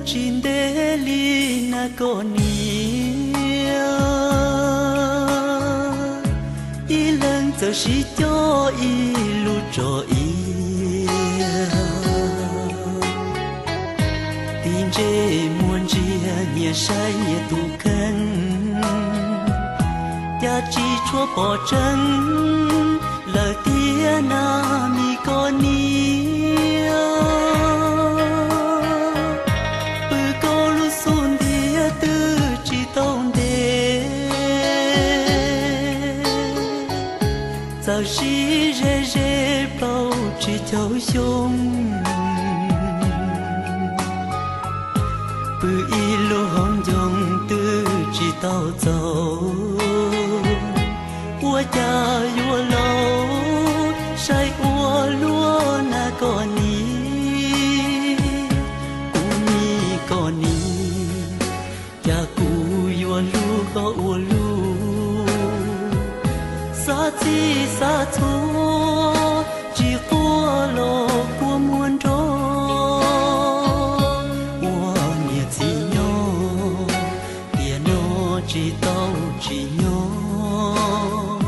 Tsis ntev li na koj niam, ib leeg txawm sib coj ib lub tso ib, tig ntsej muag ntsia nyias saib nyias tus kheej, cas tsis tshua pom tseeb lawm tiag na mi koj niam. Pw koj lub xub ntiag twb tsis tau ntev, txawm sib ze ze plaub tsib caug xyoo. Pw ib lub hauv ncoo twb tsis tau txaus, ua cas yuav laus saib ua luaj na koj niam, kuv niam koj niam. Cas kuv yuav hlub koj ua luaj, xav txij xav txhua tsis quaj los kua muag nrov. Ua niam txiv nyob tiam no tsis tau tsim nyog,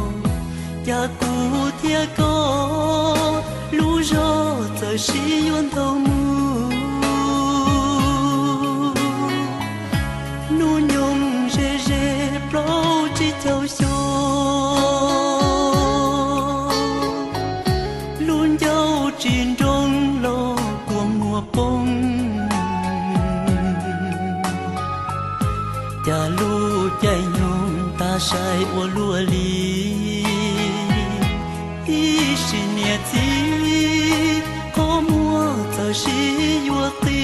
cas kuv thiab koj lub zog txawm sib yuav ntau mus. Hnub nyoog ze ze plaub tsib caug xyoo, lub ncauj tsis nroo los kua muag poob. Cas lub caij nyoog tas sai ua luaj li, ib sim niam txiv qhov muag txawm sib yuav qis.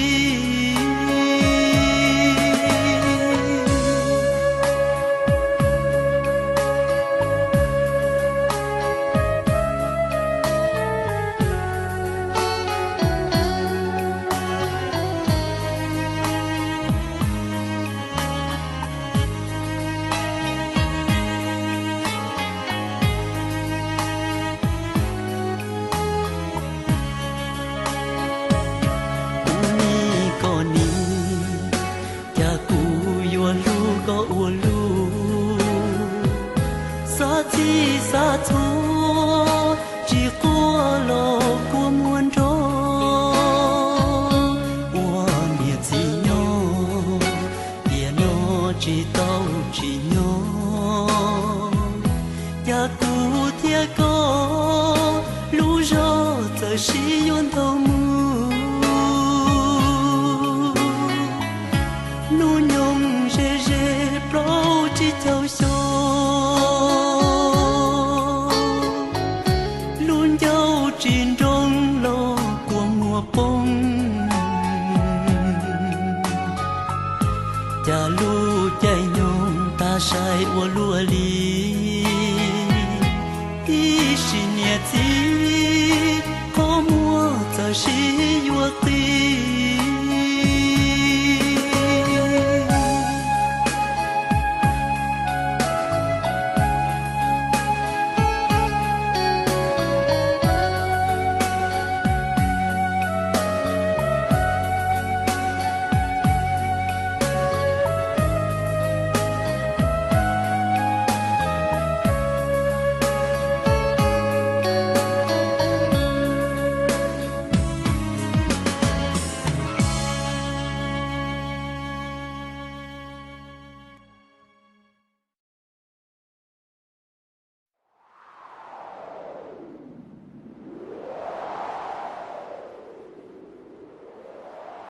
Kuv niam koj niam, cas kuv yuav hlub koj ua luaj, xav txij xav txhua tsis quaj los kua muag nrov. Ua niam txiv nyob tiam no tsis tau tsim nyog, cas kuv thiab koj lub zog txawm sib yuav ntau mus. Hnub nyoog ze ze plaub tsib caug xyoo, lub ncauj tsis nroo los kua muag poob. Cas lub caij nyoog tas sai ua luaj li, ib sim niam txiv qhov muag txawm sib